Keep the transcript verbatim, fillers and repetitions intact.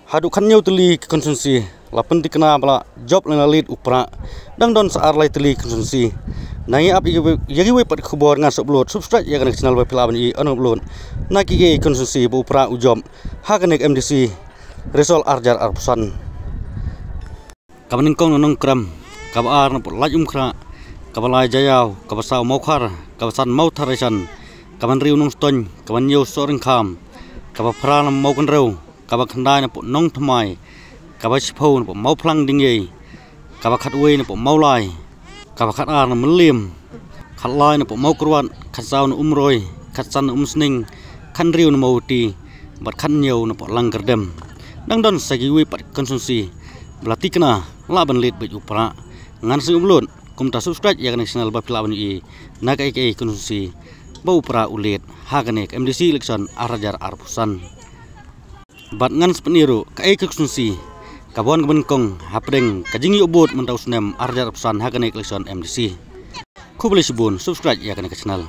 Haduh khatñiew tylli ki constituency la pyntikna ba la jop lane la leit u Prah. Dang don sa ar lai tylli ki constituency. Nang ïa ap ïa kiwei pat ki khubor, ngan sa upload. Subscribe ïa kane ka channel ba phi lah ban ïohi ïa ki upload na kiei kiei ki constituency ba u Prah u jop ha kane ka M D C result ar hajar arphew san. Kaba nyngkong na Nongkrem, kaba ar na pdeng Laitumkhrah, kaba lai Jaïaw, kaba saw Mawkhar, kaba san Mawthadraishan, kaba hynriew Nongstoiñ, kaba hynñiew Sohryngkham, kaba phra na Mawkynrew, kaba khyndai na pdeng Nongthymmai, kaba shiphew na pdeng Mawphlang Dingïei, kaba khatwei na pdeng Mawlai, kaba khatar na Mylliem, khatlai na pdeng Mawkyrwat, khatsaw na Umroi, khatsan na Umsning, khathynriew na Mawhati, bad khathynñiew na pdeng Langkyrdem. Dang don sa kiwei pat ki constituency ba la tikna lah ban leit beit u Prah. Ngan sa upload, kumta subscribe ïa kane ka channel ba phi lah ban ïohi na kiei kiei ki constituency ba u Prah u leit ha kane ka M D C election ar hajar arphew san. Bad ngan sa pyni ruh kaei ka constituency kaba wan kaba nyngkong hapdeng ka jingïoh vote mynta u snem ar hajar arphew san ha kane ka election M D C. Khublei shibun, subscribe ïa kane ka channel.